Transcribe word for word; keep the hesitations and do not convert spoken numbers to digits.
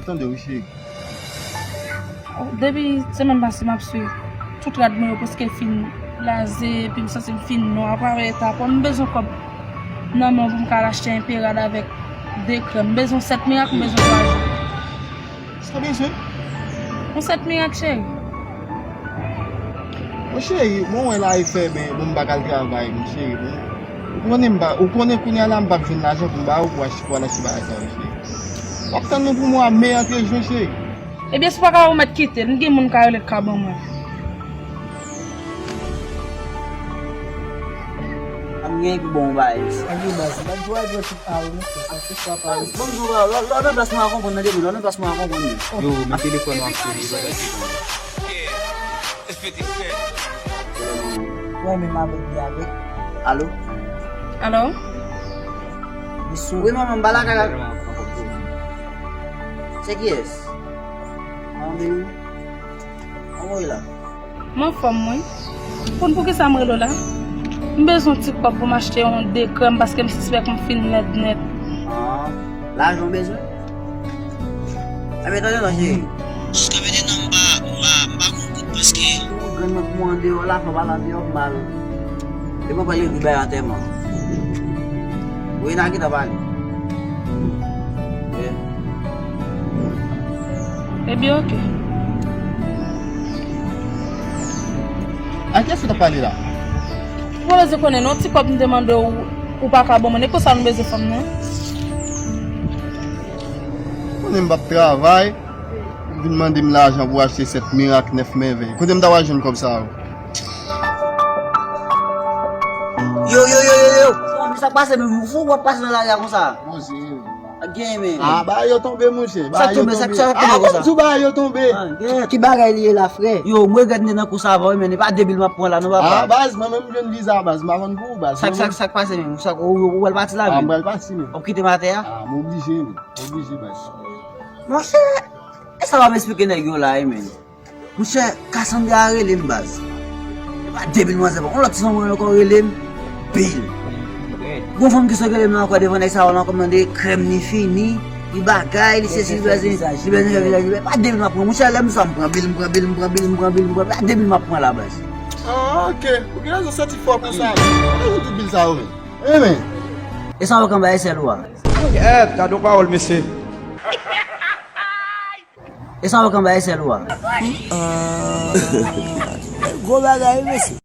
Tande wi cheri. Depi semèn pase m ap swiv. Tout rad mwen yo prèske fin blaze, epi m santi m fin nwa atravè eta kò m. M bezwen kòb nan men w pou m ka al achte enpe rad avèk de krèm. M bezwen sèt mirak, m bezwen twa jou. Sa w bezwen? Yon sèt mirak, cheri. Bon, cheri, bon, wè la e fè, men bon, m pa ka al travay, mon cheri, bon. Ou konnen m pa, ou konnen kounye a la m p ap jwenn lajan pou m ba ou pou achte, pou al achte bagay sa yo, cheri. W ap tann mwen pou mwa me antre jen, cheri. Ebyen, si w pa ka, ou mèt kite l. M gen moun ka rele k ka ban mwen. M gen ki bon bagay. Anvi baz, baz, jwa jwa tout a ou, mesye. Sa se swa pa ou. Bon, bon, lò, lò, lò, nan plas mwen a konprann nan demen, lò, nan plas mwen a konprann li. Yo, men telefòn w ap swiv li pandan ti tan. Mwen menm avèk li avèk. Alo? Alo? Li sou. Wi, manman, m pa lakay la. Se kiyès? Anvi. Anvoye la. M anfòm, wi. Konn poukisa m rele w la? M bezwen ti kòb pou m achte yon de krèm paske m sispèk m fin lèd nèt. Ah, lajan w bezwen? Enben, tande non, cheri. Jiska mentnan, m pa, m pa, m pa gon goud paske. Yon grenn nòt pou andeyò la, fò pale andeyò, m al. Depi w pale, li bay antèman. Wi, n a gentan pale. Wi. Ebyen, oke. A kiyès ou t ap pale la? Ou pa bezwen konnen non, ti kòb m te mande w, ou pa ka ban mwen, e konsa nou bezwen fè m non. Konnen m p ap travay, ou vin mande m lajan pou achte sèt mirak, nèf mèvèy. Kote m ta pral jwenn kòb sa yo? Yo, yo, yo, yo, yo. Sa k pase menm? Ou fou, w ap pase nan lari a konsa? Bon, se Ak gen men. Ah, bagay yo tonbe, monchè. Sa k tonbe, sa k tonbe konsa? Ah, m di w bagay yo tonbe. Ah, gen. Ki bagay li ye la, frè? Yo, m regrèt m te nan kou sa avan wi, men e pa de bil m ap pran la non, papa. Ah, baz, mwen menm m jwenn viza, baz, m pa konn pou ou, baz. Sa, sa, sa k pase menm? Sa k, ou, ou pral pati la menm? Ah, m pral pati menm. W ap kite m atè a? Ah, m oblije menm. M oblije, baz. Monchè, e sa w ap esplike nèg yo la, wi, menm? Monchè, Cassandra rele m, baz. E pa de bil manzè, yon lòt ti fanm ankò rele m, bil. Gon fanm ki sot rele m nan ankò devan nèg sa yo la ankò, mande krèm ni fini, li bagay, li sesi, li bezwen, li bezwen fè vizaj li. E pa de bil m ap pran, monchè, lè m swa m pran bil, m pran bil, m pran bil, m pran bil, m pran bil, e pa de bil m ap pran la, baz. Ah, ok. Ou gen rezon santi fò konsa. Ou gen tout bil sa yo menm. E men. E sa w k anba esèl ou a? Kèt, gade yon pawòl, mesye. E sa w k anba esèl ou a? Gwo bagay, mesye.